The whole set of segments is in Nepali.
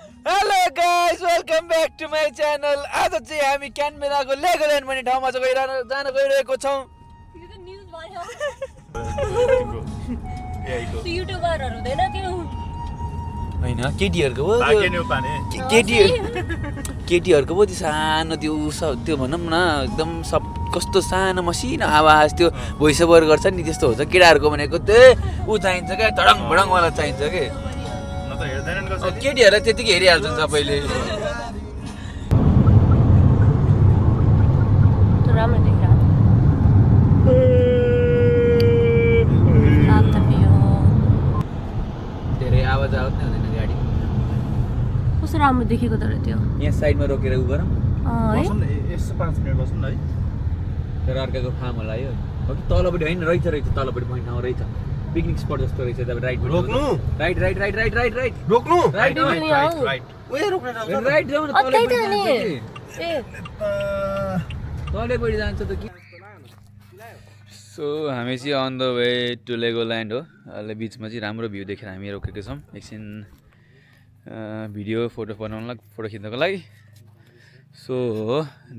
Hello guys welcome back to my channel. आज चाहिँ हामी क्यानबेराको लेगोल्यान्ड भन्ने ठाउँमा चाहिँ जान गइरहेको छौँ। युट्युबरहरु हुँदैन त्यो हैन केटीहरुको हो केटीहरुको पो त्यो सानो त्यो भनौँ न एकदम सब कस्तो सानो मसिनो आवाज त्यो भोइस ओभर गर्छ नि त्यस्तो हुन्छ। केटाहरुको भनेको त्यही ऊ चाहिन्छ क्या धडङ भडङ वाला चाहिन्छ के केटीहरुलाई त्यतिकै हेरिहाल्छन् सबैले। राम्रो देखिरहेको धेरै आवाज आउट नै हुँदैन गाडी। कस्तो राम्रो देखेको तर त्यो यहाँ साइडमा रोकेर उ गरौँ बसौँ न यसो 5 मिनेट बसौँ न है। तर अर्काको फार्म होला यो हो कि तलपट्टि होइन रहेछ तलपट्टि point ठाउँ रहेछ पिकनिक स्पट जस्तो रहेछ। तपाईँ राइट रोक्नु right right right right right right रोक्नु राइट राइट ओए रोक्न जान्छ राइट जाउँ न तलपट्टि जान्छ कि ए तलैपट्टि जान्छ त कि। सो हामी चाहिँ अन द वे टु लेगोल्यान्ड हो। अहिले बिचमा चाहिँ राम्रो भ्यू देखेर हामी रोकेको छौँ एकछिन भिडियो फोटो बनाउनलाई फोटो खिच्नको लागि। So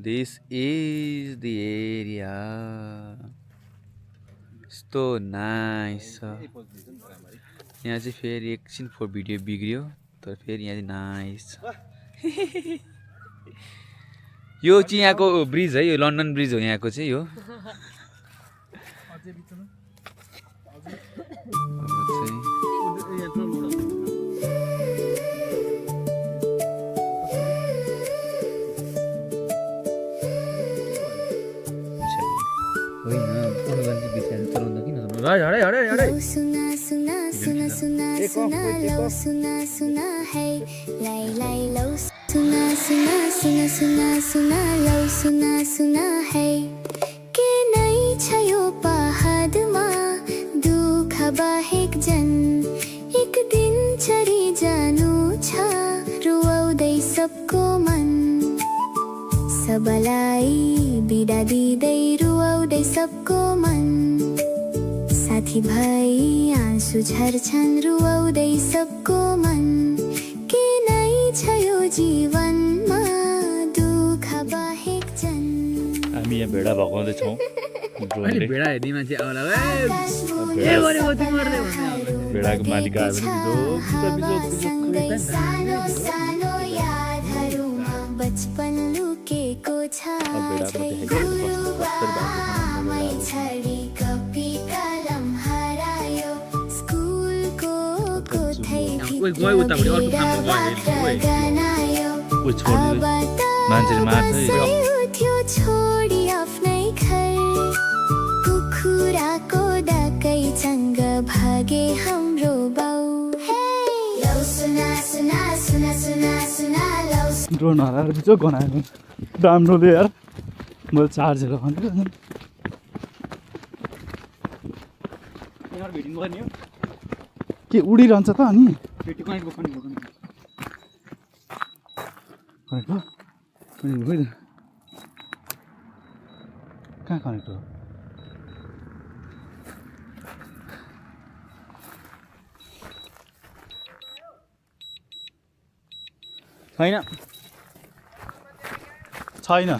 this is the area यस्तो नाइस छ। यहाँ चाहिँ फेरि एकछिन भिडियो बिग्रियो तर फेरि यहाँ चाहिँ नाइस छ। यो चाहिँ यहाँको ब्रिज है यो लन्डन ब्रिज हो यहाँको चाहिँ यो। एक दिन चरी जानु छ रुवाउँदै सबको मन सबलाई बिदा दिँदै रुवाउँदै सबको मन साथी भाइ आँसु झर्छन् रुवाउँदै सबको मन के नै छ यो जीवनमा दुःख बाहेक जन। हामी यहाँ भेडा भगाउँदै छौँ ड्रोनले। भेडा हेर्ने मान्छे आउला भेडाको मालिक आयो भने बचपन लुकेको छ छडी कपी कलम हरायो स्कुलको कोठै मान्छेले मार्छ उठ्यो छोडी आफ्नै घर कुखुराको डाकैसँग भागे हाम्रो बाउ। ड्रोन हराएर बिचो गनायो राम्रोले यार मैले चार्जहरू भनेको के उडिरहन्छ त अनि कहाँ कनेक्ट हो छैन छैन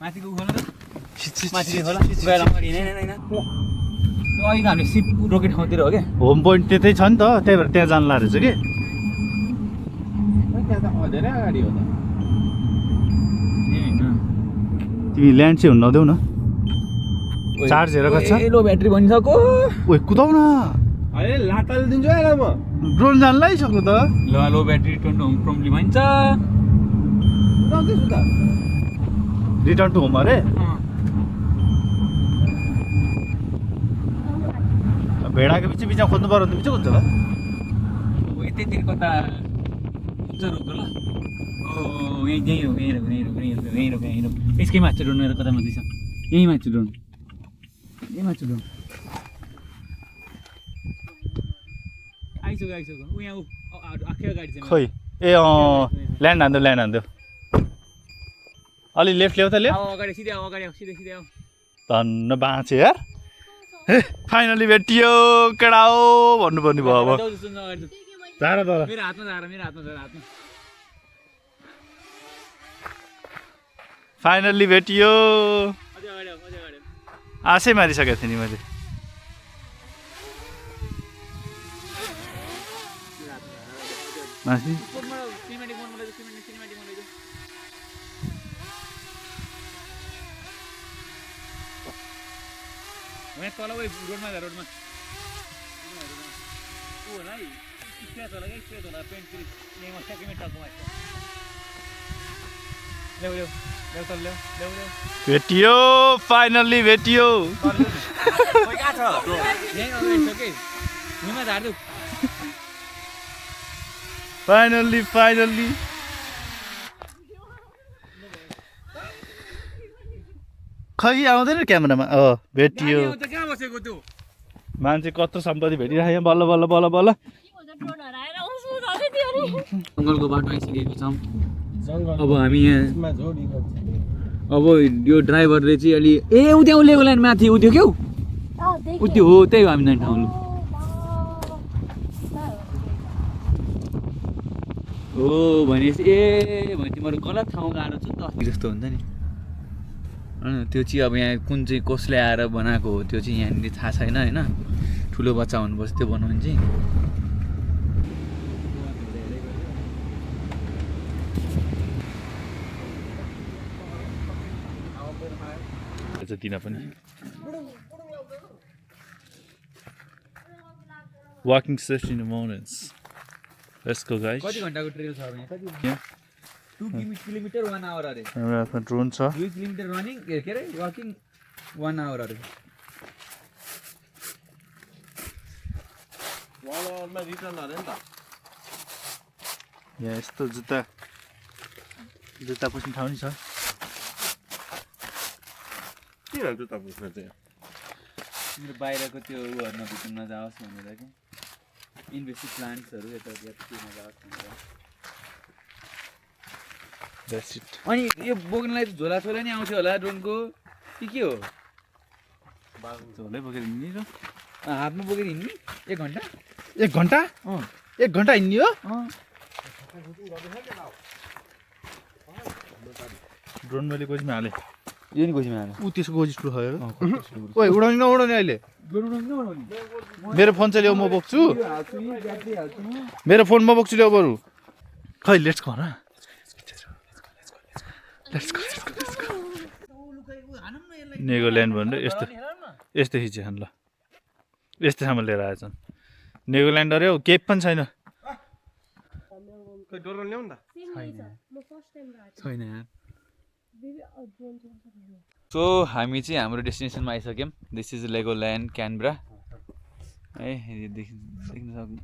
माथिको खोला माथिको खोला गएर अगाडि होइन अहिले हामीले सिट रोकेको ठाउँतिर हो क्या होम पोइन्ट त्यतै छ नि त त्यही भएर त्यहाँ जान्ला रहेछ कि धेरै अगाडि हो त तिमी ल्यान्ड चाहिँ हुन नदेऊ न चार्ज हेरेर छ लो ब्याट्री भनिसक्यो ओइ कुदाउ न अरे लाताल दिन्छु है म ड्रोन जान्लै सक्नु त लो ब्याट्री रिटर्न टु होम प्रम्पली भन्छ उदाउँदैछु त रिटर्न टु होम अरे भेडाको बिचमा खोज्नु पर्यो भने बिचमा हुन्छ ल यतैतिर कता हुन्छ रोक ल यहीँ रोक यसकै माथि ड्रोन कता माथि छ यहीँ माथि ड्रोन आइसक्यो ऊ यहाँ आँखेको गाडी छ खोइ ए ल्यान्ड हान्दियो अलि लेफ्ट ल्याउ त ल्याउ अगाडि सिधै आऊ धन्न बाँचे यार फाइनली भेटियो केडा हो भन्नुपर्ने भयो अब झार तर मेरो हातमा फाइनल्ली भेटियो आशै मारिसकेको थिएँ नि मैले माथि तल रोडमा ऊ होला है स्ट्रेच होला क्या स्ट्रेच होला पेन्ट फेरि यहीँमा सेकेन्ड टकमा ल्याउ तल ल्याउ भेटियो फाइनल्ली भेटियो फाइनल्ली खै आउँदैन क्यामेरामा भेटियो मान्छे कत्रो सम्पत्ति भेटिराख्यो बल्ल जङ्गलको बाटो आइसकेको छौँ अब हामी यहाँ अब यो ड्राइभरले चाहिँ अलि उत्यहाँ उलेको लाइन माथि उयो क्या उयो हो त्यही हो हामी जाने ठाउँ हो भनेपछि भने तिमीहरू गलत ठाउँ गएको छु त अस्ति जस्तो हुन्छ नि त्यो चाहिँ अब यहाँ कुन चाहिँ कसले आएर बनाएको हो त्यो चाहिँ यहाँनिर थाहा छैन होइन ठुलो बच्चा हुनुपर्छ त्यो बनाउनु चाहिँ दिन पनि walking safety in the mornings let's go guys कति घन्टाको ट्रेल छ भने यहाँ 2 किलोमिटर 1 आवर अरे हाम्रो हातमा ड्रोन छ 2 किलोमिटर रनिङ के अरे वाकिङ 1 आवर अरे यहाँ यस्तो जुत्ता पुस्ने ठाउँ नि छ मेरो बाहिरको त्यो उहरू नभित्र नजाओस् भनेर कि इन्भेस्टिभ प्लान्ट्सहरू यतातिर नजाओस् भनेर अनि यो बोक्नलाई झोला छोला नि आउँछ होला ड्रोनको के हो झोलै बोकेर हिँड्ने र हातमा बोकेर हिँड्ने 1 घन्टा 1 घन्टा 1 घन्टा हिँड्ने हो ड्रोन मैले गोजीमा हालेँ यो नि गोजीमा हाल्नु ऊ त्यसको गोजी ठुलो खयो ओइ उडाउने नउडाउने अहिले मेरो फोन चाहिँ ल्याऊ म बोक्छु मेरो फोन म बोक्छु ल्याऊ बरु खै लेट्स गो न नेगोल्यान्ड भनेर यस्तो खिचेछन् ल यस्तोसम्म लिएर आएछन् नेगोल्यान्ड अरे हौ केही पनि छैन छैन सो हामी चाहिँ हाम्रो डेस्टिनेसनमा आइसक्यौँ दिस इज लेगोल्यान्ड क्यानब्रा है देख्न सक्नु